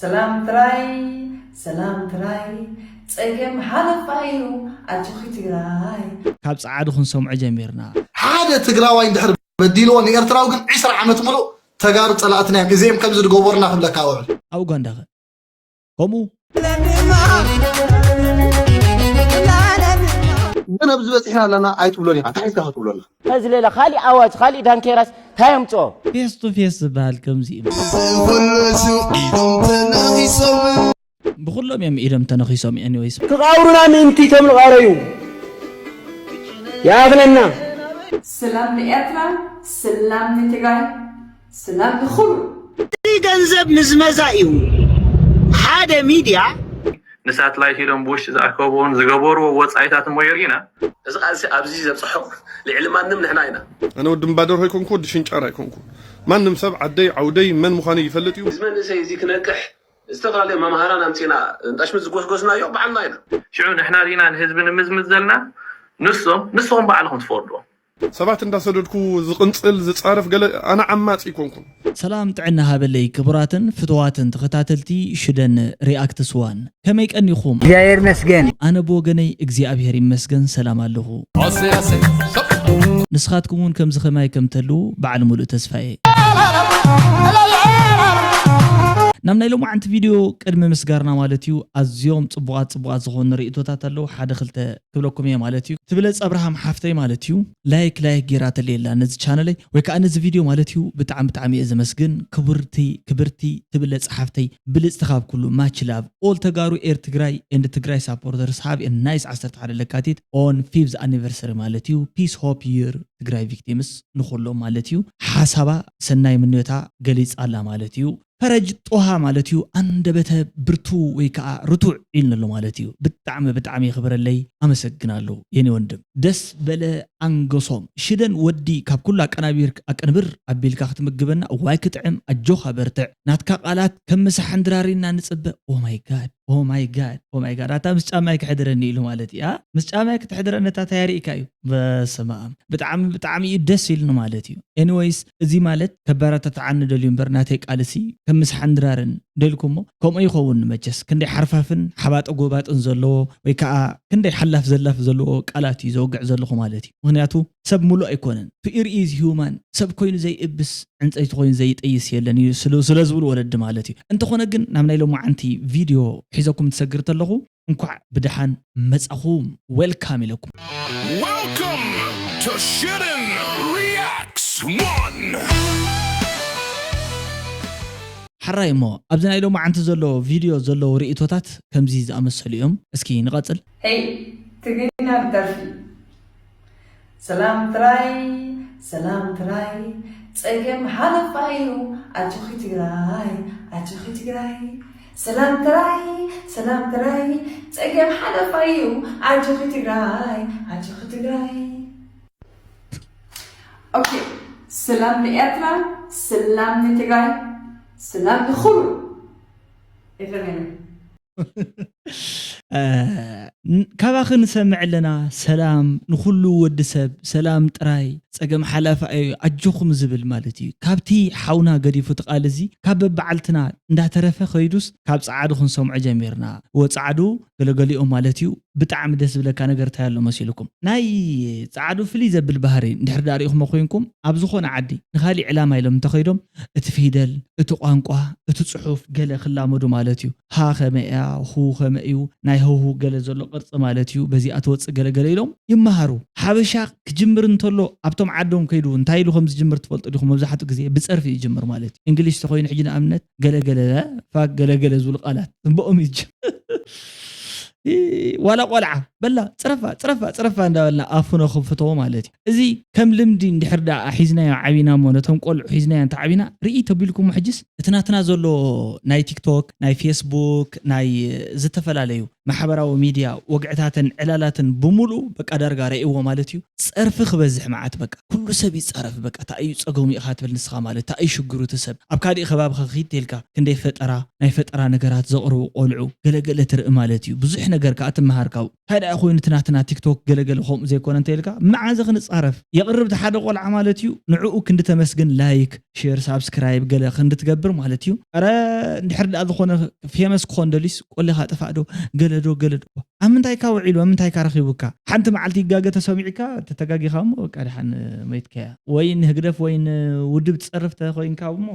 ሰላም ትራይ፣ ሰላም ትራይ፣ ጸገም ሓለፋ እዩ፣ ኣጆኺ ትግራይ። ካብ ጸዓዱ ክንሰምዖ ጀሚርና። ሓደ ትግራዋይ እንድሕር በዲልዎ ንኤርትራዊ ግን ዒስራ ዓመት ሙሉእ ተጋሩ ጸላእትና እዮም፣ እዚኦም ከምዚ ዝገበሩና ክብለካ ውዕል። ኣብ ኡጋንዳ ኸ ከምኡ ግን ኣብዚ በፂሕና ኣለና ኣይትብሎን ኢኻ እንታይ ኢልካ ክትብሎና እዚ ሌላ ካሊእ ኣዋጅ ካሊእ ዳንኬራስ እንታይ የምፅኦ ፌስ ቱ ፌስ ዝበሃል ከምዚ እዩ ብኩሎም እዮም ኢዶም ተነኺሶም anyways ክቐብሩና ምእንቲ ተምልቓረዩ ይኣኽለና ስላም ንኤርትራ ስላም ንትግራይ ስላም ንኹሉ። እዚ ገንዘብ ምዝመዛ እዩ ሓደ ሚድያ ንሳትላይት ኢሎም ብውሽጢ ዝኣከብዎን ዝገበርዎ ወፃኢታት እሞ የርእዩና። እዚ ቃልሲ ኣብዚ ዘብፅሖ ልዕሊ ማንም ንሕና ኢና። ኣነ ወዲ እምባደር ኣይኮንኩ ወዲ ሽንጫር ኣይኮንኩ። ማንም ሰብ ዓደይ ዓውደይ መን ምዃነይ ይፈልጥ እዩ። እዚ መንእሰይ እዚ ክነቅሕ ዝተፈላለዩ መምሃራን ኣምፂና እንጣሽሚ ዝጎስጎስናዮ ባዕልና ኢና። ሽዑ ንሕና ዲና ንህዝቢ ንምዝምዝ ዘለና ንሶም ንስኹም ባዕልኹም ትፈርድዎም። ሰባት እንዳሰደድኩ ዝቕንጽል ዝጻረፍ ገለ ኣነ ዓማጺ ኣይኮንኩን። ሰላም ጥዕና ሃበለይ ክቡራትን ፍቱዋትን ተኸታተልቲ ሽደን ሪኣክትስ ዋን ከመይ ቀኒኹም? እግዚኣብሔር ይመስገን። ኣነ ብወገነይ እግዚኣብሔር ይመስገን ሰላም ኣለኹ። ንስኻትኩም እውን ከምዚ ከማይ ከም ተልዉ በዓል ሙሉእ ተስፋ እየ። ናብ ናይ ሎማዓንቲ ቪድዮ ቅድሚ ምስጋርና ማለት እዩ ኣዝዮም ጽቡቓት ጽቡቓት ዝኾኑ ርእይቶታት ኣለዉ ሓደ ክልተ ክብለኩም እየ ማለት እዩ ትብለጽ ኣብርሃም ሓፍተይ ማለት እዩ ላይክ ላይክ ጌራተለይ ኣላ ነዚ ቻነለይ ወይ ከዓ ነዚ ቪድዮ ማለት እዩ ብጣዕሚ ብጣዕሚ እየ ዘመስግን ክቡርቲ ክብርቲ ትብለጽ ሓፍተይ ብልጽቲ ካብ ኩሉ much love all ተጋሩ ኤር ትግራይ and ትግራይ supporters have a nice ዓሰርተ ሓደ ለካቲት on fifth anniversary ማለት እዩ peace hope year ትግራይ victims ንኩሎም ማለት እዩ ሓሳባ ሰናይ ምንዮታ ገሊጻ ኣላ ማለት እዩ ፈረጅ ጦሃ ማለት እዩ ኣንደበተ ብርቱ ወይ ከዓ ርቱዕ ኢልንሎ ማለት እዩ ብጣዕሚ ብጣዕሚ የኽብረለይ ኣመሰግናለሁ የኔ ወንድም ደስ በለ ኣንገሶም ሽደን ወዲ ካብ ኩሉ ኣቀናቢር ኣቀንብር ኣቢልካ ክትምግበና ዋይ ክጥዕም ኣጆኻ በርትዕ ናትካ ቃላት ከም ምሳሕ እንድራሪና ንፅበ oh my god oh my god oh my god ኣታ ምስ ጫማይ ክሕድረኒ ኢሉ ማለት እዩ ምስ ጫማይ ክትሕድረኒ እታ ታያሪእካ እዩ በስመኣም ብጣዕሚ ብጣዕሚ እዩ ደስ ኢልኒ ማለት እዩ anyways እዚ ማለት ከበረታትዓኒ ደልዩ እምበር ናተይ ቃልሲ ከም ምስ ሓንድራርን ደልኩሞ ከምኡ ይኸውን መቸስ ክንደይ ሓርፋፍን ሓባጠ ጎባጥን ዘለዎ ወይ ከዓ ክንደይ ሓላፍ ዘላፍ ዘለዎ ቃላት እዩ ዘውግዕ ዘለኹ ማለት እዩ ምክንያቱ ሰብ ሙሉእ ኣይኮነን to err is human ሰብ ኮይኑ ዘይእብስ ዕንፀይቲ ኮይኑ ዘይጠይስ የለን እዩ ስለ ዝብሉ ወለዲ ማለት እዩ እንተኾነ ግን ናብ ናይ ሎማዓንቲ ቪድዮ ሒዘኩም ትሰግር ተለኹ እንኳዕ ብደሓን መጻኹም welcome ኢለኩም Welcome to Shootin' Reacts One ሓራይ እሞ ኣብዚ ናይ ሎማዓንቲ ዘሎ ቪድዮ ዘለዉ ርእይቶታት ከምዚ ዝኣመሰሉ እዮም እስኪ ንቐጽል Hey ትግርኛ ብደርፊ ሰላም ትራይ ሰላም ትራይ ጸገም ሓለፋ እዩ ኣጆኺ ትግራይ ኣጆኺ ትግራይ ሰላም ትራይ ሰላም ትራይ ጸገም ሓለፋ እዩ ኣጆኺ ትግራይ ኣጆኺ ትግራይ ኦኬ ሰላም ንኤርትራ ሰላም ንትግራይ ሰላም ንኹሉ ኤፍሬም ካባኺ ንሰምዕ ኣለና ሰላም ንኹሉ ወዲ ሰብ ሰላም ጥራይ ጸገም ሓላፋ እዩ ኣጆኹም ዝብል ማለት እዩ ካብቲ ሓውና ገዲፉ ትቃል እዚ ካብ በብዓልትና እንዳተረፈ ከይዱስ ካብ ጸዓዱ ክንሰምዖ ጀሚርና እወ ጸዓዱ ገለገሊኦም ማለት እዩ ብጣዕሚ ደስ ዝብለካ ነገር እንታይ ኣሎ መሲልኩም ናይ ጸዓዱ ፍልይ ዘብል ባህሪ እንድሕር ዳኣ ሪኢኹሞ ኮይንኩም ኣብ ዝኾነ ዓዲ ንኻሊእ ዕላማ ኢሎም እንተኸይዶም እቲ ፊደል እቲ ቋንቋ እቲ ጽሑፍ ገለ ክላመዱ ማለት እዩ ሃ ከመይ እያ ሁ ከመይ እዩ ናይ ሀሁ ገለ ዘሎ ቅርጺ ማለት እዩ በዚኣ ትወጽእ ገለ ገለ ኢሎም ይመሃሩ ሓበሻ ክጅምር እንተሎ ኣብቶም ዓዶም ከይዱ እንታይ ኢሉ ከም ዝጅምር ትፈልጡ ዲኹም መብዛሕትኡ ግዜ ብጸርፊ ይጅምር ማለት እዩ እንግሊሽ ተኮይኑ ሕጂ ንኣብነት ገለ ገለ ፋክ ገለ ገለ ዝብሉ ቃላት ጽቡቕም ይጅምር ዋላ ቆልዓ በላ ፅረፋ ፅረፋ ፅረፋ እንዳበልና ኣፉ ነኽፍቶ ማለት እዩ እዚ ከም ልምዲ እንድሕር ዳ ሒዝናዮ ዓቢና እሞ ነቶም ቆልዑ ሒዝናዮ እንተ ዓቢና ርኢ ተቢልኩሞ ሕጅስ እቲ ናትና ዘሎ ናይ ቲክቶክ ናይ ፌስቡክ ናይ ዝተፈላለዩ ማሕበራዊ ሚድያ ወግዕታትን ዕላላትን ብምሉኡ በቃ ዳርጋ ረእይዎ ማለት እዩ ፀርፊ ክበዝሕ መዓት በቃ ኩሉ ሰብ ይፃረፍ በቃ እንታይ እዩ ፀገሙ ኢኻ ትብል ንስኻ ማለት እንታይ እዩ ሽግሩ እቲ ሰብ ኣብ ካሊእ ከባቢ ከኺድ ተልካ ክንደይ ፈጠራ ናይ ፈጠራ ነገራት ዘቕርቡ ቆልዑ ገለገለ ትርኢ ማለት እዩ ብዙሕ ነገር ከዓ ትመሃር ካብኡ እንታይ ደኣ ኮይኑ እቲ ናትና ቲክቶክ ገለገለ ከምኡ ዘይኮነ እንተ ኢልካ፣ መዓዘ ክንጻረፍ? የቕርብ እቲ ሓደ ቆልዓ ማለት እዩ፣ ንዕኡ ክንዲ ተመስግን ላይክ፣ ሼር፣ ሳብስክራይብ ገለ ክንዲ ትገብር ማለት እዩ። ኧረ እንድሕር ደኣ ዝኾነ ፌመስ ክኾን ደልዩስ ቆሌኻ ጥፋእ ዶ ገለ ዶ ገለ ዶ። ኣብ ምንታይ ካ ውዒሉ፣ ኣብ ምንታይ ካ ረኺቡካ? ሓንቲ መዓልቲ ይጋገ ተሰሚዕካ፣ ተተጋጊኻ እሞ በቃ ደሓን መይትካያ። ወይ ንህግደፍ ወይ ንውድብ ትጸርፍ ተኾይንካ እሞ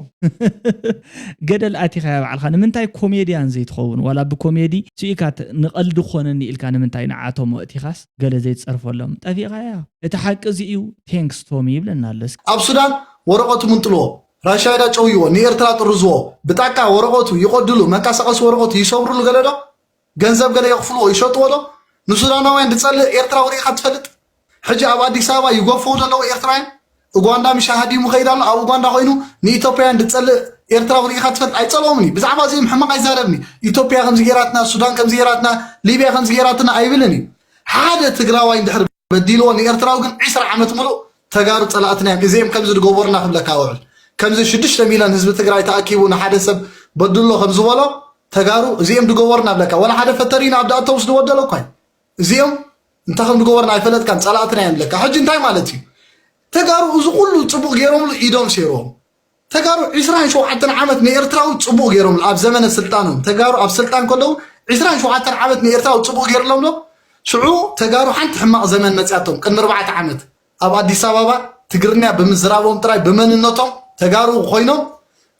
ገደል ኣቲኻያ ባዕልኻ። ንምንታይ ኮሜድያን ዘይትኸውን? ዋላ ብኮሜዲ ስኢካ ተ-፣ ንቐልዲ ክኾነኒ ኢልካ ንምንታይ ንዓቶም ወእቲኻስ ገለ ዘይትጸርፈሎም? ጠፊእኻያ። እቲ ሓቂ እዚ እዩ። ቴንክስ ቶሚ ይብለና ኣሎ። እስኪ ኣብ ሱዳን ወረቐቱ ምንጥልዎ፣ ራሻይዳ ጨውይዎ፣ ንኤርትራ ጥርዝዎ፣ ብጣቃ ወረቐቱ ይቆድሉ፣ መንቀሳቐሲ ወረቐቱ ይሰብርሉ ገለ ዶ? ገንዘብ ገለ የኽፍልዎ፣ ይሸጥዎ ዶ? ንሱዳናውያን ዝጸልእ ኤርትራዊ ርኢኻ ትፈልጥ? ሕጂ ኣብ ኣዲስ ኣበባ ይጎፍዉ ዘለዉ ኤርትራውያን፣ ኡጋንዳ ምሽ ሃዲሙ ከይድ ኣሎ፣ ኣብ ኡጋንዳ ኮይኑ ንኢትዮጵያውያን ዝጸልእ ኤርትራዊ ርኢኻ ትፈልጥ? ኣይጸልኦምን እዩ። ብዛዕባ እዚኦም ሕማቕ ኣይዛረብን እዩ። ኢትዮጵያ ከምዚ ገይራትና፣ ሱዳን ከምዚ ገይራትና፣ ሊብያ ከምዚ ገይራትና ኣይብልን እዩ። ሓደ ትግራዋይ እንድሕር በዲልዎ ንኤርትራዊ ግን ዒስራ ዓመት ሙሉእ ተጋሩ ጸላእትና እዮም። እዚኦም ከምዚ ዝገበሩና ክብለካ ውዕል። ከምዚ ሽዱሽተ ሚልዮን ህዝቢ ትግራይ ተኣኪቡ ንሓደ ሰብ በድሎ ከም ዝበሎ ተጋሩ እዚኦም ዝገበሩና ብለካ። ዋላ ሓደ ፈተሪና ኣብ ዳእተውስ ዝወደሎ እኳ እዩ። እዚኦም እንታይ ከም ዝገበሩና ኣይፈለጥካን፣ ጸላእትና እዮም ብለካ። ሕጂ እንታይ ማለት እዩ? ተጋሩ እዚ ኩሉ ጽቡቕ ገይሮምሉ ኢዶም ሴርዎም። ተጋሩ ዒስራን ሸውዓተን ዓመት ንኤርትራዊ ጽቡቕ ገይሮምሉ ኣብ ዘመነ ስልጣኖም። ተጋሩ ኣብ ስልጣን ከለዉ ዒስራን ሸውዓተን ዓመት ንኤርትራዊ ጽቡቕ ገይርሎም ዶ? ሽዑ ተጋሩ ሓንቲ ሕማቕ ዘመን መጽያቶም ቅድሚ ኣርባዕተ ዓመት ኣብ ኣዲስ ኣበባ ትግርኛ ብምዝራቦም ጥራይ ብመንነቶም ተጋሩ ኮይኖም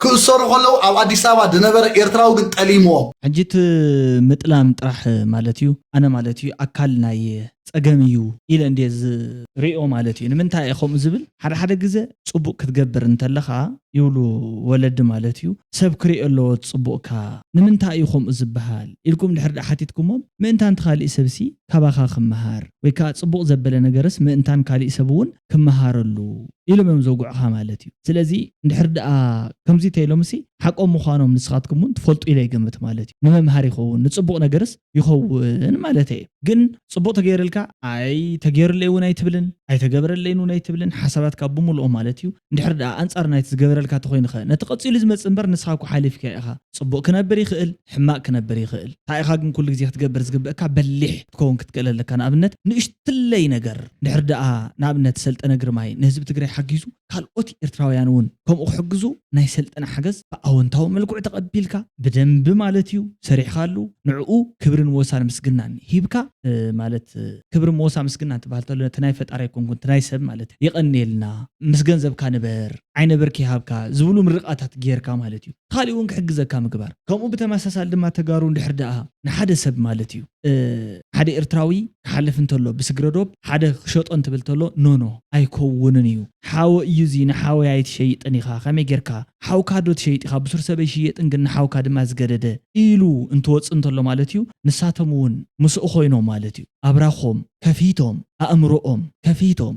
ክእሰሩ ከለዉ ኣብ ኣዲስ ኣበባ ዝነበረ ኤርትራዊ ግን ጠሊምዎም። ሕጂ እቲ ምጥላም ጥራሕ ማለት እዩ፣ ኣነ ማለት እዩ ኣካል ናይ ጸገም እዩ ኢለ እንድየ ዝሪኦ ማለት እዩ። ንምንታይ እየ ከምኡ ዝብል? ሓደ ሓደ ግዘ ጽቡቕ ክትገብር እንተለኻ ይብሉ ወለዲ ማለት እዩ፣ ሰብ ክሪኦ ኣለዎ ጽቡቕካ። ንምንታይ እዩ ከምኡ ዝበሃል ኢልኩም ድሕር ደኣ ሓቲትኩሞም፣ ምእንታን እቲ ካሊእ ሰብሲ ካባኻ ክመሃር ወይ ከዓ ጽቡቕ ዘበለ ነገርስ ምእንታን ካሊእ ሰብ እውን ክመሃረሉ ኢሎም እዮም ዘውግዑኻ ማለት እዩ። ስለዚ እንድሕር ደኣ ከምዚ ተኢሎምሲ ሓቆም ምዃኖም ንስኻትኩም እውን ትፈልጡ ኢለ ይገምት ማለት እዩ። ንመምሃር ይኸውን፣ ንጽቡቕ ነገርስ ይኸውን ማለት እየ። ግን ጽቡቕ ተገይርልካ ኣይ ተገይርለይ እውን ኣይትብልን፣ ኣይተገበረለይን እውን ኣይትብልን። ሓሳባትካ ብምልኦም ማለት እዩ። እንድሕር ደኣ ኣንጻር ናይቲ ዝገበረልካ ተኾይንኸ ነቲ ቀጺሉ ዝመጽእ እምበር ንስኻ እኮ ሓሊፍካዮ ኢኻ። ጽቡቕ ክነብር ይኽእል፣ ሕማቕ ክነብር ይኽእል። እንታይ ኢኻ ግን ኩሉ ግዜ ክትገብር ዝግበእካ በሊሕ ክትከውን ክትክእል ኣለካ። ንኣብነት ንእሽትለይ ነገር እንድሕር ደኣ ንኣብነት ሰልጠነ ግርማይ ንህዝቢ ትግራይ ሓጊዙ ካልኦት ኤርትራውያን እውን ከምኡ ክሕግዙ ናይ ሰልጠነ ሓገዝ ብኣወንታዊ መልክዑ ተቐቢልካ ብደንቢ ማለት እዩ ሰሪሕካሉ ንዕኡ ክብርን ሞሳን ምስግናን ሂብካ ማለት ክብሪ ሞሳ ምስግናን ትበሃል ተሎ ነቲ ናይ ፈጣሪ ኣይኮንኩን እቲ ናይ ሰብ ማለት የቐንየልና ምስ ገንዘብካ ንበር ዓይነ ብርኪ ሃብካ ዝብሉ ምርቓታት ጌርካ ማለት እዩ። ካሊእ እውን ክሕግዘካ ምግባር ከምኡ ብተመሳሳሊ ድማ ተጋሩ እንድሕር ደኣ ንሓደ ሰብ ማለት እዩ ሓደ ኤርትራዊ ክሓልፍ እንተሎ ብስግረዶብ ሓደ ክሸጦ እንትብል ተሎ ኖኖ ኣይከውንን እዩ። ሓወ እዩ እዚ ንሓወይ ኣይትሸይጥን ኢኻ ከመይ ጌርካ ሓውካ ዶ ትሸይጥ ኢኻ ብሱር ሰብ ኣይሽየጥን ግን ንሓውካ ድማ ዝገደደ ኢሉ እንትወጽእ እንተሎ ማለት እዩ ንሳቶም እውን ምስኡ ኮይኖም ማለት እዩ ኣብራኾም ከፊቶም ኣእምሮኦም ከፊቶም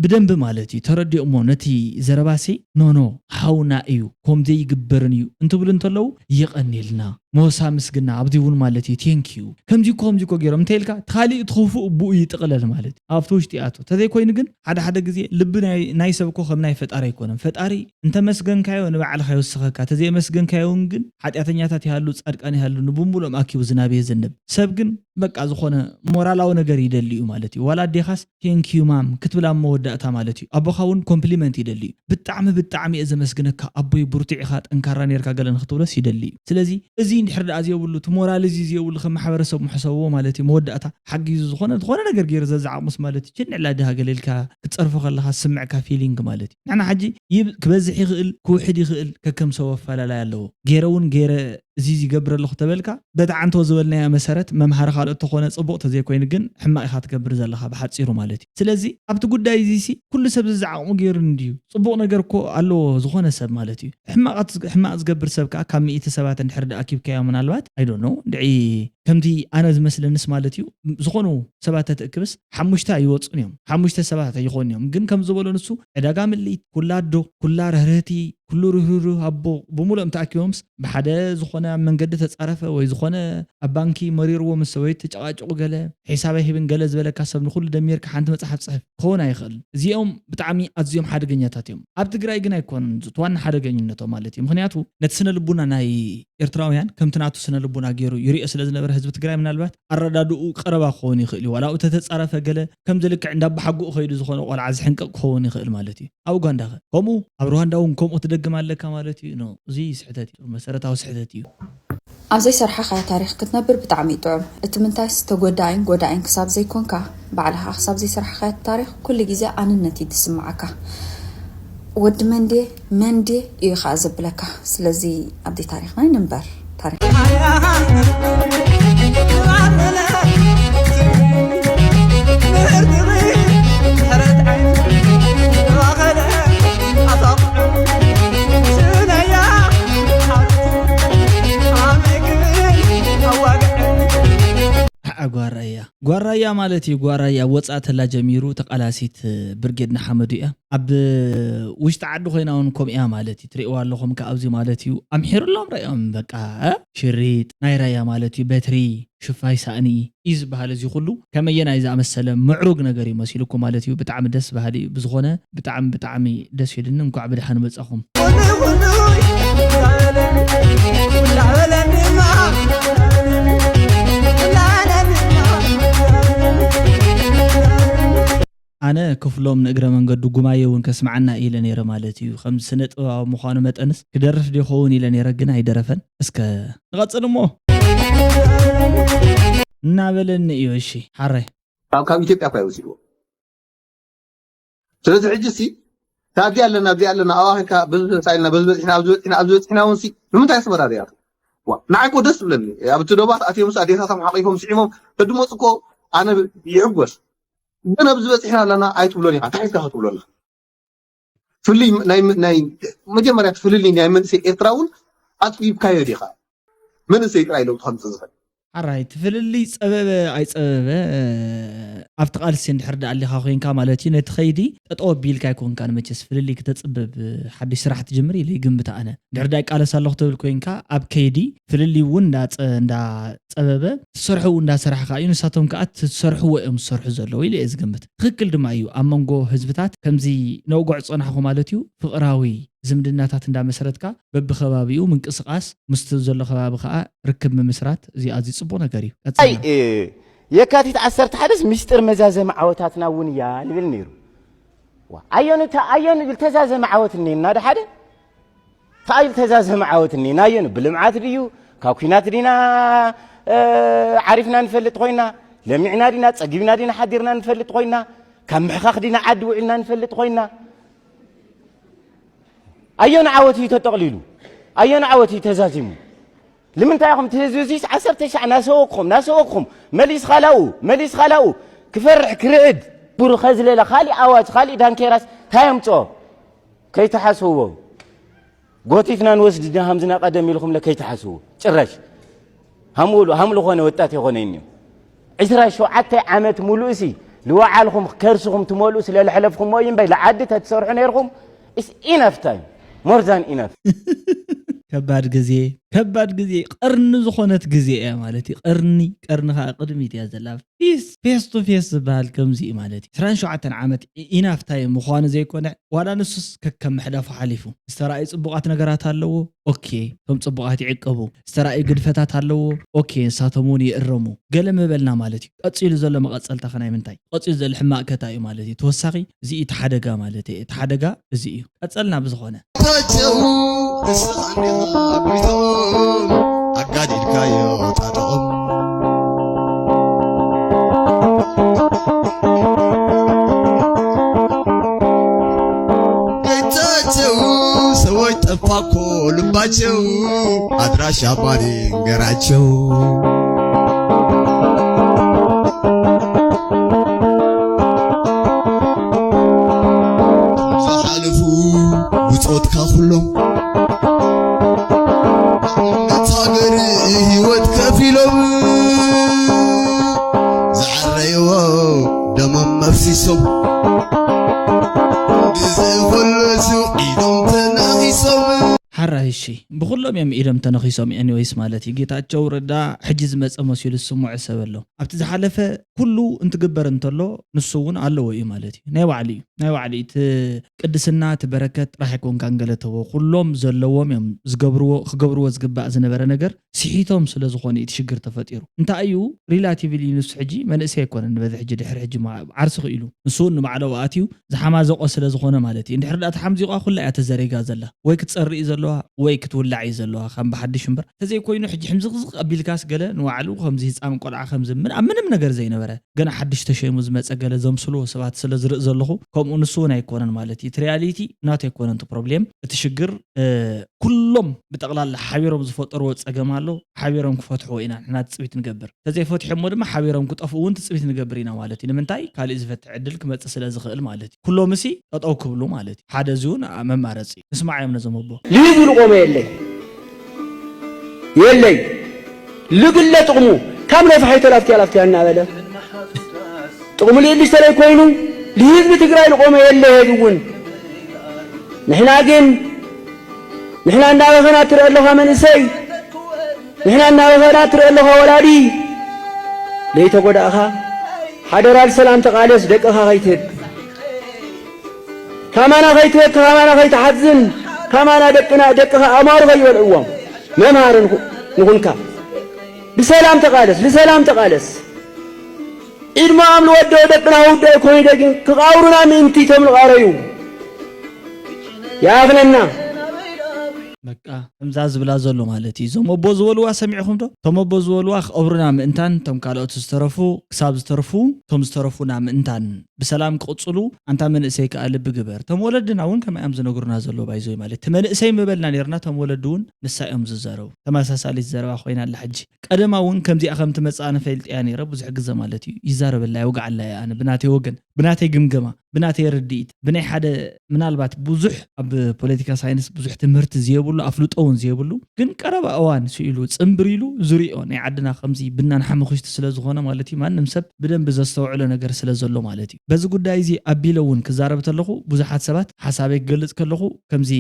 ብደንቢ ማለት እዩ ተረዲኦሞ ነቲ ዘረባሲ ኖኖ ሓውና እዩ ከም ዘይግበርን እዩ እንትብሉ እንተለዉ የቐንየልና ሞሳ ምስግና ኣብዚ እውን ማለት እዩ ቴንክ ዩ ከምዚ እኮ ከምዚ እኮ ገይሮም እንተ ኢልካ እቲ ካሊእ እቲ ክፉእ ብኡ ይጥቕለል ማለት እዩ ኣብቲ ውሽጢ ይኣቱ ተዘይኮይኑ ግን ሓደ ሓደ ግዜ ልቢ ናይ ሰብ እኮ ከም ናይ ፈጣሪ ኣይኮነን ፈጣሪ እንተመስገንካዮ ንባዕልኻ ይወስኸካ ተዘየመስገንካዮ እውን ግን ሓጢኣተኛታት ይሃሉ ፃድቃን ይሃሉ ንብሙሉኦም ኣኪቡ ዝናብ የዘንብ ሰብ ግን በቃ ዝኾነ ሞራላዊ ነገር ይደሊ እዩ ማለት እዩ ዋላ ኣዴኻስ ቴንክ ዩ ማም ክትብል ኣብ መወዳእታ ማለት እዩ ኣቦኻ እውን ኮምፕሊመንት ይደሊ እዩ ብጣዕሚ ብጣዕሚ እየ ዘመስግነካ ኣቦይ ብርቱዕ ኢኻ ጠንካራ ኔርካ ገለ ንክትብሎስ ይደሊ እዩ ስለዚ እዚ እንድሕር ደኣ ዘየብሉ እቲ ሞራል እዚ ዘየብሉ ከም ማሕበረሰብ ምሕሰብዎ ማለት እዩ መወዳእታ ሓጊዙ ዝኾነ ዝኾነ ነገር ገይሩ ዘዛዓቕሙስ ማለት እዩ ችንዕላ ድሃ ገለ ኢልካ ክትፀርፎ ከለካ ዝስምዕካ ፊሊንግ ማለት እዩ ንሕና ሕጂ ይብ ክበዝሕ ይኽእል ክውሕድ ይኽእል ከከም ሰብ ኣፈላላይ ኣለዎ ገይረ እውን ገይረ እዚ ይገብር ኣለኹ ተበልካ በቲ ዓንቶ ዝበልናዮ መሰረት መምሃሪ ካልኦት ተኾነ ፅቡቕ ተዘይኮይኑ ግን ሕማቕ ኢኻ ትገብር ዘለኻ ብሓፂሩ ማለት እዩ ስለዚ ኣብቲ ጉዳይ እዚ ሲ ኩሉ ሰብ ዝዓቕሙ ገይሩ እንድዩ ፅቡቕ ነገር እኮ ኣለዎ ዝኾነ ሰብ ማለት እዩ ሕማቕ ዝገብር ሰብ ከዓ ካብ ሚእቲ ሰባት እንድሕር ደኣኪብካዮ ምናልባት ኣይዶኖ ድዒ ከምቲ ኣነ ዝመስለንስ ማለት እዩ ዝኾኑ ሰባት ተትእክብስ ሓሙሽተ ኣይወፁን እዮም ሓሙሽተ ሰባት ኣይኾኑ እዮም ግን ከም ዝበሎ ንሱ ዕዳጋ ምልኢት ኩላ ኣዶ ኩላ ርህርህቲ ኩሉ ርህርህ ኣቦ ብምሉኦም ተኣኪቦምስ ብሓደ ዝኾነ ኣብ መንገዲ ተፃረፈ ወይ ዝኾነ ኣብ ባንኪ መሪርዎ ምስ ሰበይቱ ተጨቃጭቑ ገለ ሒሳብ ኣይህብን ገለ ዝበለካ ሰብ ንኩሉ ደሚርካ ሓንቲ መፅሓፍ ፅሕፍ ክኸውን ኣይኽእልን እዚኦም ብጣዕሚ ኣዝዮም ሓደገኛታት እዮም ኣብ ትግራይ ግን ኣይኮኑን እቲ ዋና ሓደገኝነቶም ማለት እዩ ምክንያቱ ነቲ ስነ ልቡና ናይ ኤርትራውያን ከምቲ ናቱ ስነ ልቡና ገይሩ ይሪኦ ስለ ዝነበረ ህዝቢ ትግራይ ምናልባት ኣረዳድኡ ቀረባ ክኸውን ይኽእል እዩ። ዋላ ኣብኡ ተተጻረፈ ገለ ከምዚ ልክዕ እንዳባሓጉኡ ከይዱ ዝኾነ ቆልዓ ዝሕንቀቕ ክኸውን ይኽእል ማለት እዩ። ኣብ ኡጋንዳ ኸ ከምኡ? ኣብ ሩዋንዳ እውን ከምኡ ክትደግም ኣለካ ማለት እዩ? ኖ፣ እዚ ስሕተት እዩ፣ መሰረታዊ ስሕተት እዩ። ኣብ ዘይሰራሕኻዮ ታሪኽ ክትነብር ብጣዕሚ እዩ ጥዑም። እቲ ምንታይስ ተጎዳኣይን ጎዳኣይን ክሳብ ዘይኮንካ፣ ባዕልኻ ክሳብ ዘይሰራሕኻዮ ታሪኽ ኩሉ ግዜ ኣንነት እዩ ዝስምዓካ። ወዲ መን ድየ መን ድየ እዩ ኸኣ ዘብለካ። ስለዚ ኣብቲ ታሪኽና ኣይንንበር። ታሪኽ ጓራያ ጓራያ ማለት እዩ። ጓራያ ወፃእ ተላ ጀሚሩ ተቃላሲት ብርጌድ ንሓመዱ እያ። ኣብ ውሽጢ ዓዲ ኮይና እውን ከምኡ እያ ማለት እዩ። ትሪእዋ ኣለኹም ከ ኣብዚ ማለት እዩ። ኣምሒሩሎም ረኦም በቃ እ? ሽሪጥ ናይ ራያ ማለት እዩ። በትሪ ሽፋይ ሳእኒ እዩ ዝበሃል። እዚ ኩሉ ከመየናይ ዝኣመሰለ ምዕሩግ ነገር እዩ መሲሉኩም ማለት እዩ። ብጣዕሚ ደስ በሃሊ እዩ። ብዝኾነ ብጣዕሚ ብጣዕሚ ደስ ኢሉኒ። እንኳዕ ብድሓን መጻኹም። ኣነ ክፍሎም ንእግረ መንገዱ ጉማየ እውን ከስምዓና ኢለ ነይረ ማለት እዩ። ከም ስነ ጥበባዊ ምዃኑ መጠንስ ክደርፍ ዶ ይኸውን ኢለ ነይረ፣ ግን ኣይደረፈን። እስከ ንቐጽል እሞ እናበለኒ እዩ። እሺ ሓራይ ካብ ካብ ኢትዮጵያ እኳ ይወሲድዎ። ስለዚ ሕጂ ሲ ካብዚ ኣለና ኣብዚ ኣለና ኣዋኺካ በዚ ተሳኢልና በዚ በፂሕና ኣብዚ በፂሕና ኣብዚ በፂሕና እውን ሲ ንምንታይ ኣስመራ ሪኣቶ ንዓይ እኮ ደስ ትብለኒ ኣብቲ ዶባት ኣትዮም ኣዴታቶም ሓቂፎም ስዒሞም ተድመፁ እኮ ኣነ ይሕጎስ ግን ኣብዚ በፂሕና ኣለና ኣይትብሎን ኢኻ እንታይ ኢልካ ክትብሎ ኣለካ ፍልይ ናይ ናይ መጀመርያ ፍልልይ ናይ መንእሰይ ኤርትራ እውን ኣፅቢብካዮ ዲኻ መንእሰይ ጥራይ ለውጢ ከምፅእ ዝኽእል ሓራይ እቲ ፍልልይ ፀበበ ኣይፀበበ ኣብቲ ቃልሲ እንድሕር ዳኣ ኣሊኻ ኮይንካ ማለት እዩ ነቲ ኸይዲ ጠጠው ኣቢልካ ኣይኮንካን መቸስ ፍልልይ ክተፅብብ ሓድሽ ስራሕ ትጅምር ኢለ ይግምት ኣነ እንድሕር ዳኣ ይቃለስ ኣለኹ ትብል ኮይንካ ኣብ ከይዲ ፍልልይ እውን እንዳፀበበ ትሰርሑ እውን እንዳሰራሕካ እዩ ንሳቶም ከዓ ትሰርሕዎ እዮም ዝሰርሑ ዘለዉ ኢለ እየ ዝግምት ትኽክል ድማ እዩ ኣብ መንጎ ህዝብታት ከምዚ ነውግዖ ዝፀናሕኹ ማለት እዩ ፍቕራዊ ዝምድናታት እንዳመሰረትካ በብኸባቢኡ ምንቅስቓስ ምስቲ ዘሎ ከባቢ ከዓ ርክብ ምምስራት እዚ ኣዝዩ ፅቡቕ ነገር እዩ። ቀፅልና። ኣይ የካቲት ዓሰርተ ሓደስ ሚስጥር መዛዘሚ ዓወታትና እውን እያ ንብል ነይሩ። ዋ፣ ኣየኑ ተ- ኣየኑ ዝተዛዘመ ዓወት እኒና ዶ ሓደ ተኣይ ዝተዛዘመ ዓወት እኒና ኣየኑ ብልምዓት ድዩ ካብ ኩናት ዲና እ፣ ዓሪፍና ንፈልጥ ኮይና ለሚዕና ዲና ፀጊብና ዲና ሓዲርና ንፈልጥ ኮይና ካብ ምሕኻኽ ዲና ዓዲ ውዒልና ንፈልጥ ኮይና ኣየኑ ዓወት እዩ ተጠቕሊሉ? ኣየኑ ዓወት እዩ ተዛዚሙ? ልምንታይ ኢኹም እቲ ህዝቢ እዚስ ዓሰርተ ሻዕ ናሰወቅኹም ናሰወቅኹም መሊስኻ ላኡ መሊስኻ ላኡ ክፈርሕ ክርዕድ ቡሩ ኸዝለለ ካሊእ ኣዋጅ ካሊእ ዳንኬራስ ታይ ኣምፅኦ? ከይተሓስብዎ ጎቲትና ንወስድ ድና ሃምዝና ቀደም ኢልኹምለ ከይተሓስብዎ ጭራሽ ሃምሉ ሃምሉ ኾነ ወጣት የኾነ እኒኦ ዕስራ ሸውዓተ ዓመት ሙሉእ ሲ ልወዓልኹም ከርስኹም ትመልኡ ስለልሐለፍኹሞ እዩ እምበይ ልዓዲ ተትሰርሑ ነይርኹም is enough time more than enough ከባድ ግዜ ከባድ ግዜ ቀርኒ ዝኾነት ግዜ እያ ማለት እዩ ቀርኒ ቀርኒ ከዓ ቅድሚት እያ ዘላ ፊስ ፌስ ቱ ፌስ ዝበሃል ከምዚ እዩ ማለት እዩ ዕስራን ሸውዓተን ዓመት ኢናፍ ታይም ምዃኑ ዘይኮነ ዋላ ንሱስ ከከም ምሕዳፉ ሓሊፉ ዝተራእዩ ፅቡቓት ነገራት ኣለዎ ኦኬ እቶም ፅቡቓት ይዕቀቡ ዝተራእዩ ግድፈታት ኣለዎ ኦኬ ንሳቶም እውን ይእረሙ ገለ ምበልና ማለት እዩ ቀፂሉ ዘሎ መቐፀልታ ከ ናይ ምንታይ ቀፂሉ ዘሎ ሕማቕ ከታ እዩ ማለት እዩ ተወሳኺ እዚ እዩ እቲ ሓደጋ ማለት እዩ እቲ ሓደጋ እዚ እዩ ቀፀልና ብዝኾነ ታቸው ንስኻን ዲኻ ጎይቶም ኣጋዲድካዮ ጣጥኦም ጌታቸው ሰዎች ጠፋ እኮ ልባቸው አድራሻ ማን ይንገራቸው ዝሓለፉ ብፆትካ ኩሎም ነታ ሃገር ህይወት ከፊሎም ዝዓረይዎ ደሞም መፍሲሶም ብዝፈለሱ ኢዶም ተነኺሶም ሓራይ እሺ ብኩሎም እዮም ኢዶም ተነኺሶም anyways ማለት እዩ ጌታቸው ረዳ ሕጂ ዝመፀ መሲሉ ዝስምዖ ሰብ ኣሎ ኣብቲ ዝሓለፈ ኩሉ እንትግበር እንተሎ ንሱ እውን ኣለዎ እዩ ማለት እዩ። ናይ ባዕሉ እዩ፣ ናይ ባዕሉ እዩ። እቲ ቅድስና፣ እቲ በረከት ጥራሕ ኣይኮንካን ገለተዎ፣ ኩሎም ዘለዎም እዮም ዝገብርዎ፣ ክገብርዎ ዝግባእ ዝነበረ ነገር ስሒቶም ስለ ዝኾነ እቲ ሽግር ተፈጢሩ። እንታይ እዩ ሪላቲቭሊ ንሱ ሕጂ መንእሰይ ኣይኮነን፣ በዚ ሕጂ ድሕሪ ሕጂ ማ-፣ ዓርሲ ክኢሉ ንሱ እውን ንባዕሉ ኣትዩ ዝሓማዘቆ ስለ ዝኾነ ማለት እዩ። እንድሕር ዳኣ ተሓምዚቋ ኩላ እያ ተዘሪጋ ዘላ፣ ወይ ክትጸሪ እዩ ዘለዋ ወይ ክትውላዕ እዩ ዘለዋ ከም ብሓድሽ እምበር። ተዘይኮይኑ ሕጂ ሕምዝቕዝቕ ኣቢልካስ ገለ ንባዕሉ ከምዚ ህፃን ቆልዓ ከምዚ ምን ኣብ ምንም ነገር ዘይነበረ ገና ሓድሽ ተሸይሙ ዝመፀ ገለ ዘምስልዎ ሰባት ስለ ዝርኢ ዘለኹ ከምኡ ንሱ እውን ኣይኮነን ማለት እዩ። እቲ ሪያሊቲ ናቱ ኣይኮነን እቲ ፕሮብሌም፣ እቲ ሽግር ኩሎም ብጠቕላላ ሓቢሮም ዝፈጠርዎ ፀገም ኣሎ። ሓቢሮም ክፈትሕዎ ኢና ንሕና ትፅቢት ንገብር። ተዘይፈትሖሞ ድማ ሓቢሮም ክጠፍኡ እውን ትፅቢት ንገብር ኢና ማለት እዩ። ንምንታይ? ካሊእ ዝፈትሕ ዕድል ክመፅእ ስለ ዝኽእል ማለት እዩ። ኩሎም እሲ ጠጠው ክብሉ ማለት እዩ። ሓደ እዚ እውን መማረፂ እዩ። ንስማዓዮም ነዞም ኣቦ። ልሂዝ ዝልቆመ የለይ የለይ ልግለ ጥቕሙ ካብ ነፋሒቶ ላፍትያ ላፍትያ እናበለ ጥቕሙ ልእልሽ ተለይ ኮይኑ ልህዝቢ ትግራይ ልቆመ የለ ሄድ እውን ንሕና ግን ንሕና እናበኸና ትርኢ ኣለኻ መንእሰይ ንሕና እናበኸና ትርኢ ኣለኻ ወላዲ ለይተጎዳእኻ ሓደራ ልሰላም ተቓለስ ደቅኻ ከይትህብ ካማና ከይትበኪ ካማና ከይትሓዝን ካማና ደቅና ደቅኻ ኣማሩ ከይበልዕዎም መምሃሪ ንኹንካ ብሰላም ተቓለስ ብሰላም ተቓለስ ኢድሞም ልወደው ደቅና ውደእ ኮይደ ግን ክቓብሩና ምእንቲ ቶም ልቓረዩ ይኣፍነና በቃ ከምዛ ዝብላ ዘሎ ማለት እዩ። እዞም ኣቦ ዝበልዋ ሰሚዕኹም ዶ? እቶም ኣቦ ዝበልዋ ክቐብሩና ምእንታን እቶም ካልኦት ዝተረፉ ክሳብ ዝተርፉ እቶም ዝተረፉና ምእንታን ብሰላም ክቕፅሉ ኣንታ መንእሰይ ከዓ ልቢ ግበር። እቶም ወለድና እውን ከምኣ እዮም ዝነግሩና ዘሎ ባይዞይ ማለት እቲ መንእሰይ ምበልና ነርና እቶም ወለዲ እውን ንሳ እዮም ዝዛረቡ። ተመሳሳሊት ዘረባ ኮይና ኣላ ሕጂ። ቀደማ እውን ከምዚኣ ከም ትመፅእ ኣነ ፈልጠያ ነይረ ብዙሕ ግዘ ማለት እዩ። ይዛረበላ የውግዓላ እየ ኣነ ብናተይ ወገን ብናተይ ግምገማ ብናተይ ርድኢት ብናይ ሓደ ምናልባት ብዙሕ ኣብ ፖለቲካ ሳይንስ ብዙሕ ትምህርቲ ዝየብሉ ኣፍልጦ እውን ዝየብሉ ግን ቀረባ እዋን ስኢሉ ፅንብር ኢሉ ዝሪኦ ናይ ዓድና ከምዚ ብናን ሓመኹሽቲ ስለ ዝኾነ ማለት እዩ ማንም ሰብ ብደንቢ ዘስተውዕሎ ነገር ስለ ዘሎ ማለት እዩ በዚ ጉዳይ እዚ ኣቢለ እውን ክዛረብ ተለኹ ብዙሓት ሰባት ሓሳበይ ክገልፅ ከለኹ ከምዚ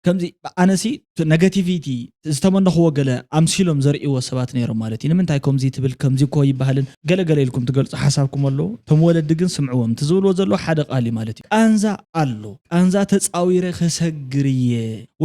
ከምዚ ኣነሲ ነገቲቪቲ ዝተመነኽዎ ገለ ኣምሲሎም ዘርእይዎ ሰባት ነይሮም ማለት እዩ ንምንታይ ከምዚ ትብል ከምዚ እኮ ይበሃልን ገለገለ ኢልኩም ትገልፁ ሓሳብኩም ኣለዉ እቶም ወለዲ ግን ስምዕዎም እቲ ዝብልዎ ዘለዉ ሓደ ቃል እዩ ማለት እዩ ቃንዛ ኣሎ ቃንዛ ተፃዊረ ከሰግር እየ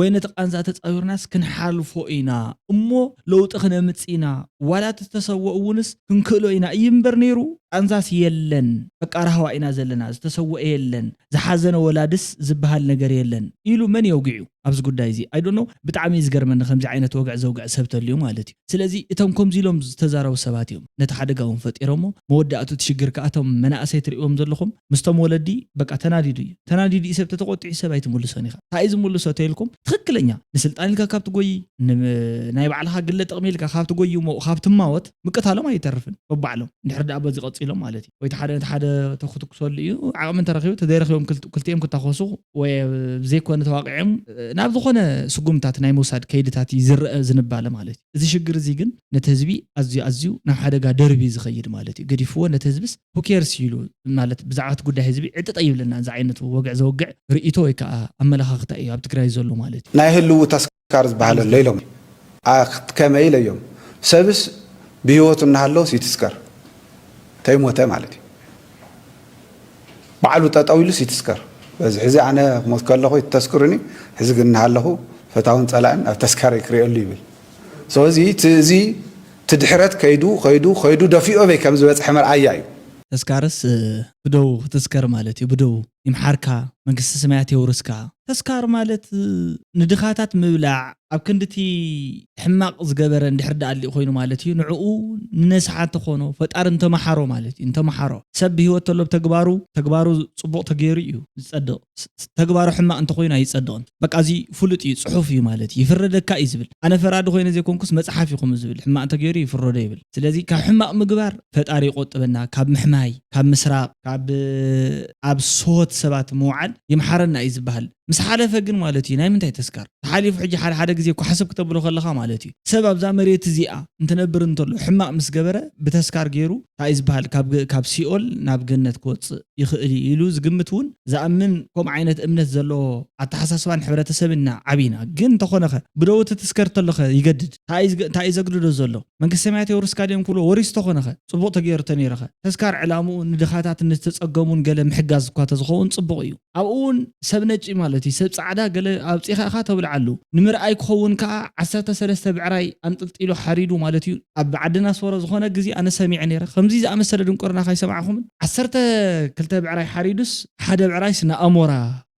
ወይ ነቲ ቃንዛ ተፃዊርናስ ክንሓልፎ ኢና እሞ ለውጢ ክነምፅ ኢና ዋላ እቲ ዝተሰወ እውንስ ክንክእሎ ኢና እዩ እምበር ነይሩ ቃንዛስ የለን በቃ ራህዋ ኢና ዘለና ዝተሰወአ የለን ዝሓዘነ ወላድስ ዝበሃል ነገር የለን ኢሉ መን የውግዕ እዩ ኣብዚ ጉዳይ እዚ I don't know ብጣዕሚ እዩ ዝገርመኒ ከምዚ ዓይነት ወግዒ ዘውግዕ ሰብ ተልዩ ማለት እዩ ስለዚ እቶም ከምዚ ኢሎም ዝተዛረቡ ሰባት እዮም ነቲ ሓደጋ እውን ፈጢሮሞ መወዳእቱ እቲ ሽግር ከዓ እቶም መናእሰይ ትርእዎም ዘለኹም ምስቶም ወለዲ በቃ ተናዲዱ እዩ ተናዲዱ እዩ ሰብ ተተቆጢዑ ሰብ ኣይትምልሶን ኢኻ እንታይ እዩ ዝምልሶ ተይልኩም ትኽክለኛ ንስልጣን ኢልካ ካብ ትጎይ ናይ ባዕልኻ ግለ ጥቕሚ ኢልካ ካብ ትጎይ እሞ ካብ ትማወት ምቅታሎም ኣይተርፍን በባዕሎም እንድሕር ደኣ በዚ ቀፂሎም ማለት እዩ ወይ ሓደ ነቲ ሓደ ተክትኩሰሉ እዩ ዓቕሚ እንተረኺቡ ተዘይረኺቦም ክልቲኦም ክታኮሱ ወይ ብዘይኮነ ተዋቂዖም ናብ ዝኾነ ስጉምታት ናይ ምውሳድ ከይድታት እዩ ዝረአ ዝንባለ ማለት እዩ እዚ ሽግር እዚ ግን ነቲ ህዝቢ ኣዝዩ ኣዝዩ ናብ ሓደጋ ደርቢ ዝኸይድ ማለት እዩ ገዲፍዎ ነቲ ህዝብስ ሁኬርስ ኢሉ ማለት ብዛዕባ እቲ ጉዳይ ህዝቢ ዕጥጠ ይብለና እዚ ዓይነት ወግዕ ዘወግዕ ርእይቶ ወይ ከዓ ኣመለኻኽታ እዩ ኣብ ትግራይ ዘሎ ማለት እዩ ናይ ህልው ተስካር ዝበሃል ኣሎ ኢሎም ከመይ ኢለ እዮም ሰብስ ብህይወቱ እናሃለውስ ይትስከር ተይሞተ ማለት እዩ ባዕሉ ጠጠው ኢሉስ ይትስከር በዚ ሕዚ ኣነ ክሞት ከለኹ ይተስክሩኒ ሕዚ ግን እናሃለኹ ፈታውን ፀላእን ኣብ ተስካረይ ክሪኦሉ ይብል ስለዚ እዚ ትድሕረት ከይዱ ከይዱ ከይዱ ደፊኦ በይ ከም ዝበፅሐ መርኣያ እዩ ተስካርስ ብደው ክትስከር ማለት እዩ ብደው ይምሓርካ መንግስቲ ሰማያት የውርስካ ተስካር ማለት ንድኻታት ምብላዕ ኣብ ክንድቲ ሕማቕ ዝገበረ እንድሕር ደኣ ኣሊኡ ኮይኑ ማለት እዩ ንዕኡ ንነስሓ እንተኾኖ ፈጣሪ እንተመሓሮ ማለት እዩ እንተመሓሮ ሰብ ብህይወት ተሎ ብተግባሩ ተግባሩ ፅቡቕ ተገይሩ እዩ ዝፀድቕ ተግባሩ ሕማቕ እንተኮይኑ ኣይጸድቕን። በቃ እዚ ፍሉጥ እዩ፣ ጽሑፍ እዩ ማለት እዩ። ይፍረደካ እዩ ዝብል። ኣነ ፈራዲ ኮይነ ዘይኮንኩስ መጽሓፍ እዩ ከምኡ ዝብል። ሕማቕ እንተገይሩ ይፍረዶ ይብል። ስለዚ ካብ ሕማቕ ምግባር ፈጣሪ ይቆጥበና፣ ካብ ምሕማይ፣ ካብ ምስራቕ፣ ካብ ኣብ ስሆት ሰባት ምውዓል ይምሓረና እዩ ዝበሃል። ምስ ሓለፈ ግን ማለት እዩ ናይ ምንታይ ተስካር ተሓሊፉ? ሕጂ ሓደ ሓደ ግዜ እኮ ሓሰብ ክተብሎ ከለኻ ማለት እዩ ሰብ ኣብዛ መሬት እዚኣ እንትነብር እንተሎ ሕማቕ ምስ ገበረ ብተስካር ገይሩ እንታይ እዩ ዝበሃል ካብ ገ- ካብ ሲኦል ናብ ገነት ክወፅእ ይኽእል እዩ ኢሉ ዝግምት እውን ዝኣምን ከምኡ ዓይነት እምነት ዘለዎ ኣተሓሳስባን ሕብረተሰብን ኢና ዓብና። ግን እንተኾነኸ ብደው ትትስከር ተለኸ ይገድድ እንታይ እዩ ዝገ- እንታይ እዩ ዘግድዶ ዘሎ? መንግስተ ሰማያት የውርስካ ድዮም ክብሎ ወሪስ ተኾነኸ ፅቡቕ ተገይሩ ተነይረኸ ተስካር ዕላምኡ ንድኻታት ንዝተፀገሙን ገለ ምሕጋዝ እኳ ተዝኸውን ፅቡቕ እዩ። ኣብኡ እውን ሰብ ነጭ ማለት እዩ ሰብ ፃዕዳ ገለ ኣብፂኻ ኢኻ ተብልዓሉ ንምርኣይ ክኸውን ከዓ ዓሰርተ ሰለስተ ብዕራይ ኣንጥልጢሉ ሓሪዱ ማለት እዩ። ኣብ ዓድና ሶሮ ዝኾነ ግዜ ኣነ ሰሚዐ ነይረ ከምዚ ዝኣመሰለ ድንቁርና ካይሰማዕኹምን ዓሰርተ ክልተ ብዕራይ ሓሪዱስ ሓደ ብዕራይስ ንኣሞራ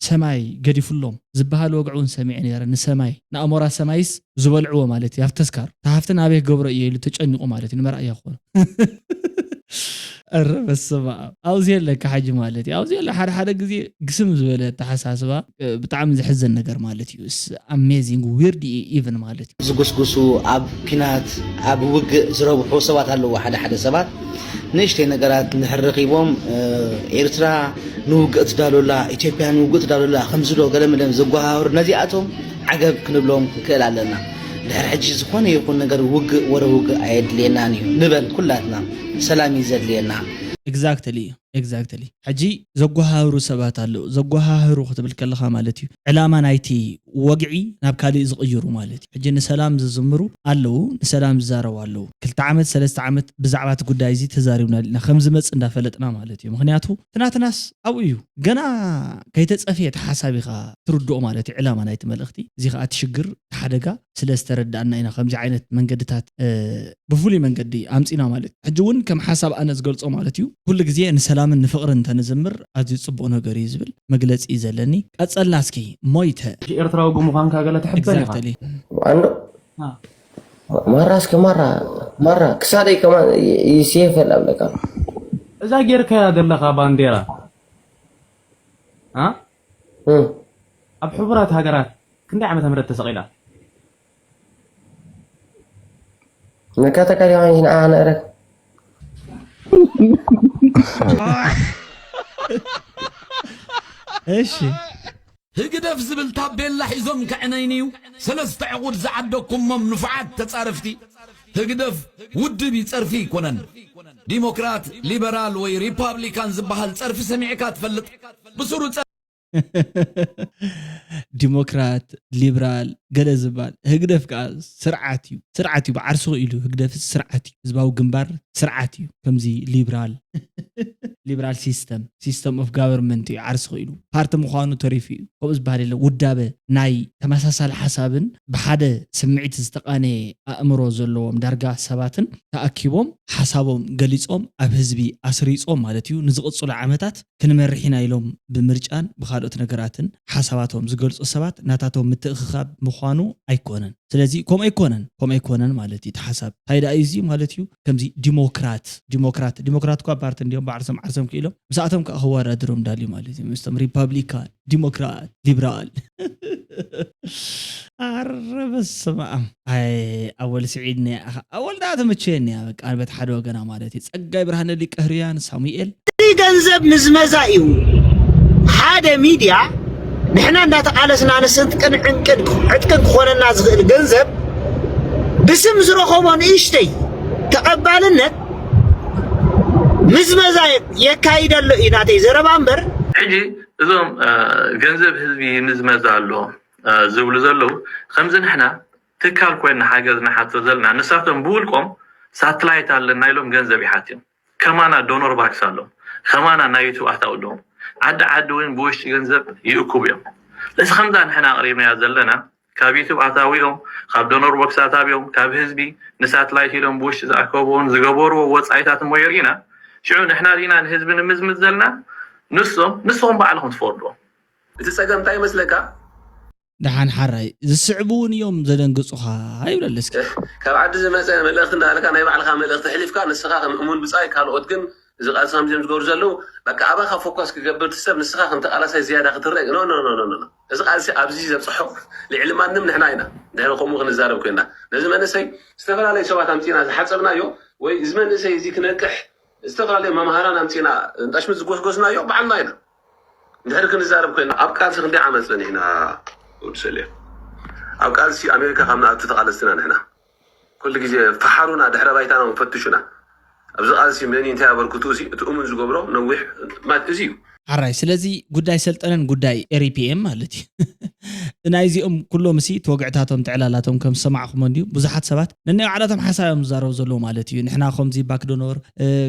ሰማይ ገዲፉሎም ዝበሃል ወግዒ እውን ሰሚዐ ነይረ። ንሰማይ ንኣሞራ ሰማይስ ዝበልዕዎ ማለት እዩ ኣብ ተስካር ተሃፍቲ ናበይ ክገብሮ እየ ኢሉ ተጨኒቑ ማለት እዩ ንምርኣያ ክኾኑ። ኧረ በስመ ኣብ ኣብዚ የለካ ሓጂ ማለት እዩ ኣብዚ የለ ሓደ ሓደ ግዜ ግስም ዝበለ ኣተሓሳስባ ብጣዕሚ ዘሕዘን ነገር ማለት እዩ። ኣሜዚንግ ዊርድ ኢቨን ማለት እዩ። ዝጉስጉሱ ኣብ ኪናት ኣብ ውግእ ዝረብሑ ሰባት ኣለዉ ሓደ ሓደ ሰባት ንእሽተይ ነገራት እንድሕር ረኺቦም ኤርትራ ንውግእ ትዳሎላ ኢትዮጵያ ንውግእ ትዳሎላ ከምዝሎ ገለመለም ዘጓሃሩ ነዚኣቶም ዓገብ ክንብሎም ክንክእል ኣለና። ድሕር ሕጂ ዝኾነ ይኹን ነገር ውግእ ወረ ውግእ ኣየድልየናን እዩ ንበል ኩላትና ሰላም እዩ ዘድልየና። Exactly exactly ሕጂ ዘጓሃህሩ ሰባት ኣለዉ። ዘጓሃህሩ ክትብል ከለኻ ማለት እዩ ዕላማ ናይቲ ወግዒ ናብ ካሊእ ዝቕይሩ ማለት እዩ። ሕጂ ንሰላም ዝዝምሩ ኣለዉ፣ ንሰላም ዝዛረቡ ኣለዉ። ክልተ ዓመት ሰለስተ ዓመት ብዛዕባ እቲ ጉዳይ እዚ ተዛሪብና ኢና ከም ዝመጽእ እንዳፈለጥና ማለት እዩ። ምክንያቱ ትናትናስ ኣብኡ እዩ ገና ከይተጸፍየ ተሓሳቢኻ ትርድኦ ማለት እዩ ዕላማ ናይቲ መልእኽቲ። እዚ ከዓ እቲ ሽግር እቲ ሓደጋ ስለ ዝተረዳእና ኢና ከምዚ ዓይነት መንገድታት ብፍሉይ መንገዲ ኣምፂና ማለት እዩ። ሕጂ እውን ከም ሓሳብ ኣነ ዝገልፆ ማለት እዩ ኩሉ ግዜ ንሰላምን ንፍቕርን እንተንዝምር ኣዝዩ ፅቡቕ ነገር እዩ ዝብል መግለፂ እዩ ዘለኒ። ቀፀልና እስኪ ሞይተ ኤርትራዊ ብምዃንካ ገለ ትሕበን ኢኻ። Exactly። ማራ እስኪ ማራ ማራ ክሳደይ ከማን ይስየፈል ኣለካ። እዛ ጌርካያ ዘለኻ ባንዴራ ኣብ ሕቡራት ሃገራት ክንደይ ዓመተ ምህረት ተሰቒላ? ነካተካ ዲኻ ንዓኻ ነእረክ እሺ ህግደፍ ዝብል ታቤላ ሒዞም ከዕነይንዩ ሰለስተ ዕቑድ ዝዓደኩሞም ንፉዓት ተጻረፍቲ። ህግደፍ ውድብ እዩ፣ ጸርፊ ኣይኮነን። ዲሞክራት፣ ሊበራል ወይ ሪፓብሊካን ዝበሃል ጸርፊ ሰሚዕካ ትፈልጥ? ብስሩ ዲሞክራት፣ ሊብራል ገለ ዝበሃል ህግደፍ ከዓ ስርዓት እዩ። ስርዓት እዩ፣ ብዓርሱ ኢሉ ህግደፍ ስርዓት እዩ። ህዝባዊ ግንባር ስርዓት እዩ። ከምዚ ሊብራል ሊበራል ሲስተም ሲስተም ኦፍ ጋቨርንመንት እዩ ዓርሲ ክኢሉ ፓርቲ ምዃኑ ተሪፉ እዩ ከምኡ ዝበሃል የለን ውዳበ ናይ ተመሳሳሊ ሓሳብን ብሓደ ስምዒት ዝተቓነየ ኣእምሮ ዘለዎም ዳርጋ ሰባትን ተኣኪቦም ሓሳቦም ገሊጾም ኣብ ህዝቢ ኣስሪጾም ማለት እዩ ንዝቕጽሉ ዓመታት ክንመርሕ ኢና ኢሎም ብምርጫን ብኻልኦት ነገራትን ሓሳባቶም ዝገልጹ ሰባት ናታቶም ምትእኽኻብ ምዃኑ ኣይኮነን ስለዚ ከምኡ ኣይኮነን ከምኡ ኣይኮነን ማለት እዩ እቲ ሓሳብ እንታይ ደኣ እዩ እዚ ማለት እዩ ከምዚ ዲሞክራት ዲሞክራት ዲሞክራት እኳ ፓርቲ እንዲዮም ባዕርሶም ዓርሶም ክኢሎም ምስኣቶም ከዓ ክወዳድሮም ዳልዩ ማለት እዩ ምስቶም ሪፓብሊካን ዲሞክራት ሊብራል ኣረ በስመ ኣብ ኣይ ኣወል ስዒድ ነ ኣወል ደኣ ተመቸየኒ እያ በቃ በቲ ሓደ ወገና ማለት እዩ ጸጋይ ብርሃነ ሊቀ ህሩያን ሳሙኤል እዚ ገንዘብ ምዝመዛ እዩ ሓደ ሚድያ ንሕና እንዳተቃለስና ንስንጥቅን ዕንቅን ዕጥቅን ክኾነና ዝኽእል ገንዘብ ብስም ዝረኸቦ ንእሽተይ ተቐባልነት ምዝመዛ የካይደሎ እዩ ናተይ ዘረባ እምበር ሕጂ እዞም ገንዘብ ህዝቢ ምዝመዛ ኣሎ ዝብሉ ዘለዉ ከምዚ ንሕና ትካል ኮይና ሓገዝ ንሓቶ ዘለና ንሳቶም ብውልቆም ሳትላይት ኣለና ኢሎም ገንዘብ ይሓትዮም ከማና ዶኖር ባክስ ኣሎ ከማና ናይ ዩቱብ ኣታዊ ኣለዎም ዓዲ ዓዲ እውን ብውሽጢ ገንዘብ ይእክቡ እዮም እዚ ከምዛ ንሕና ኣቅሪብናያ ዘለና ካብ ዩቱብ ኣታዊኦም ካብ ዶኖር ቦክስ ኣታዊኦም ካብ ህዝቢ ንሳትላይት ኢሎም ብውሽጢ ዝኣከብዎን ዝገበርዎ ወፃኢታት እሞ የርእና ሽዑ ንሕና ዲና ንህዝቢ ንምዝምዝ ዘለና ንሶም ንስኹም ባዕልኹም ትፈርድዎም እቲ ፀገም እንታይ ይመስለካ ደሓን ሓራይ ዝስዕቡ እውን እዮም ዘደንግፁኻ ይብለል እስኪ ካብ ዓዲ ዝመፀ መልእኽቲ እንዳበልካ ናይ ባዕልኻ መልእኽቲ ኣሕሊፍካ ንስኻ ከም እሙን ብፃይ ካልኦት ግን እዚ ቃልሲ ከምዚኦም ዝገብሩ ዘለዉ በቃ ኣባኻ ፎኮስ ክገብር ትሰብ ንስኻ ከም ተቃላሳይ ዝያዳ ክትረእ no no no no no እዚ ቃልሲ ኣብዚ ዘብፅሖ ልዕሊ ማንም ንሕና ኢና ድሕሪ ከምኡ ክንዛረብ ኮይና ነዚ መንእሰይ ዝተፈላለዩ ሰባት ኣምፂና ዝሓፀብናዮ ወይ እዚ መንእሰይ እዚ ክነቅሕ ዝተፈላለዩ መምሃራን ኣምፂና እንጣሽሚ ዝጎስጎስናዮ ባዕልና ኢና እንድሕር ክንዛረብ ኮይና ኣብ ቃልሲ ክንደይ ዓመት ጸኒሕና? ወዲ ሰልየ፣ ኣብ ቃልሲ ኣሜሪካ ካብ ንኣቱ ተቓለስትና ንሕና። ኩሉ ግዜ ፈሓሩና፣ ድሕረ ባይታና እውን ፈትሹና። ኣብዚ ቃልሲ መን እንታይ ኣበርክቱ፣ እዚ እቲ እሙን ዝገብሮ ነዊሕ ማለት እዚ እዩ። ሓራይ። ስለዚ ጉዳይ ሰልጠነን ጉዳይ ኤሪፒኤም ማለት እዩ። ናይዚኦም ኩሎም ሲ ተወግዕታቶም ትዕላላቶም ከም ዝሰማዕኹሞ እንድዩ፣ ብዙሓት ሰባት ነናይ ባዕላቶም ሓሳብ እዮም ዝዛረቡ ዘለዉ ማለት እዩ። ንሕና ከምዚ ባክዶኖር፣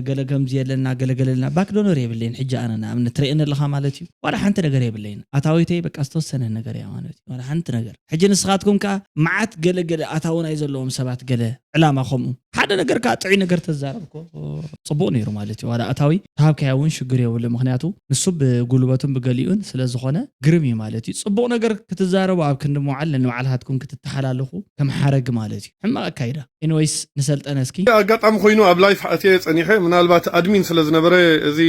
ገለ ከምዚ የለና፣ ገለ ገለ የለና። ባክዶኖር የብለይን። ሕጂ ኣነ ንኣብነት ትርእየኒ ኣለኻ ማለት እዩ። ዋላ ሓንቲ ነገር የብለይን። ኣታዊተይ በቃ ዝተወሰነ ነገር እያ ማለት እዩ። ዋላ ሓንቲ ነገር። ሕጂ ንስኻትኩም ከኣ መዓት ገለ ገለ ኣታዊ ናይ ዘለዎም ሰባት፣ ገለ ዕላማ ከምኡ ሓደ ነገር ከኣ ጥዑይ ነገር ተዛረብኮ ጽቡቕ ነይሩ ማለት እዩ። ዋላ ኣታዊ ተሃብካያ እውን ሽግር የብሉ። ምኽንያቱ ንሱ ብጉልበቱን ብገሊኡን ስለ ዝኾነ ግርም እዩ ማለት እዩ። ጽቡቕ ነገር ክትዛረቡ ኣብ ክንዲ ምውዓል ንባዕልኻትኩም ክትተሓላለኹ ከም ሓረግ ማለት እዩ። ሕማቕ ኣካይዳ። ኤኒዌይስ ንሰልጠነ እስኪ። ኣጋጣሚ ኮይኑ ኣብ ላይፍ ኣትየ ጸኒሐ፣ ምናልባት ኣድሚን ስለ ዝነበረ፣ እዚ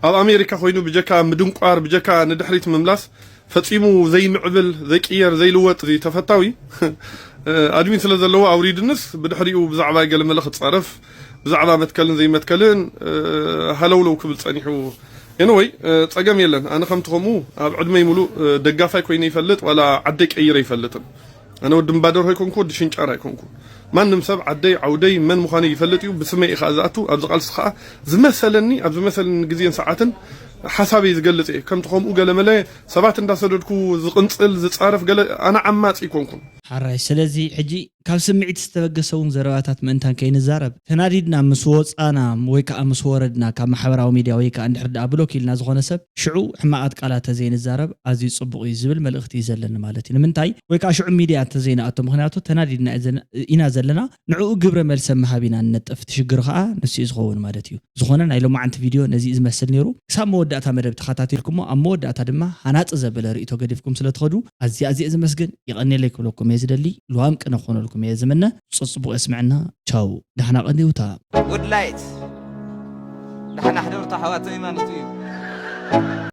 ኣብ ኣሜሪካ ኮይኑ ብጀካ ምድንቋር፣ ብጀካ ንድሕሪት ምምላስ ፈጺሙ ዘይምዕብል፣ ዘይቅየር፣ ዘይልወጥ እዚ ተፈታዊ ኣድሚን ስለ ዘለዎ ኣውሪድንስ ብድሕሪኡ ብዛዕባ ገለ መለ ክጻረፍ፣ ብዛዕባ መትከልን ዘይመትከልን ሃለውለው ክብል ጸኒሑ። ኤኒወይ ጸገም የለን። ኣነ ከምቲ ከምኡ ኣብ ዕድመይ ሙሉእ ደጋፋይ ኮይነ ይፈልጥ ዋላ ዓደይ ቀይረ ይፈልጥን። ኣነ ወዲ እምባደር ኣይኮንኩ፣ ወዲ ሽንጫር ኣይኮንኩ። ማንም ሰብ ዓደይ ዓውደይ መን ምዃነይ ይፈልጥ እዩ። ብስመይ እዩ ከዓ ዝኣቱ። ኣብዚ ቃልሲ ከዓ ዝመሰለኒ፣ ኣብ ዝመሰለኒ ግዜን ሰዓትን ሓሳበይ ዝገልጽ እየ። ከምቲ ከምኡ ገለመለ ሰባት እንዳሰደድኩ ዝቕንጽል ዝጻረፍ ገለ ኣነ ዓማጺ ኣይኮንኩን። ሓራይ። ስለዚ ሕጂ ካብ ስምዒት ዝተበገሰ እውን ዘረባታት ምእንታን ከይንዛረብ፣ ተናዲድና ምስ ወጻና ወይ ከዓ ምስ ወረድና ካብ ማሕበራዊ ሚድያ ወይ ከዓ እንድሕር ደኣ ብሎክ ኢልና ዝኾነ ሰብ፣ ሽዑ ሕማቓት ቃላት ተዘይንዛረብ ኣዝዩ ጽቡቕ እዩ ዝብል መልእኽቲ እዩ ዘለኒ ማለት እዩ። ንምንታይ? ወይ ከዓ ሽዑ ሚድያ እንተዘይንኣቱ፣ ምኽንያቱ ተናዲድና እየ ዘን-፣ ኢና ዘለና፣ ንዕኡ ግብረ መልሰ ምሃብ ኢና ንነጥፍ። እቲ ሽግር ከዓ ንሱ እዩ ዝኸውን ማለት እዩ። ዝኾነ ናይ ሎማዓንቲ ቪድዮ ነዚ እዩ ዝመስል ነይሩ። ክሳብ መወዳእታ መደብ ተኸታቲልኩሞ፣ ኣብ መወዳእታ ድማ ሃናጺ ዘበለ ርእይቶ ገዲፍኩም ስለ ትኸዱ ኣዝየ ኣዝየ ዘመስግን። የቐንየለይ ክብለኩም እየ ዝደሊ። ልዋም ቅነ ክኾነልኩም እየ ዝምነ። ጽጽቡቕ የስምዐና። ቻው። ዳሕና ቀንዲውታ። ጉድ ላይት። ዳሕና ሕደሩ፣ ተሓዋት ዘይማኖት እዩ።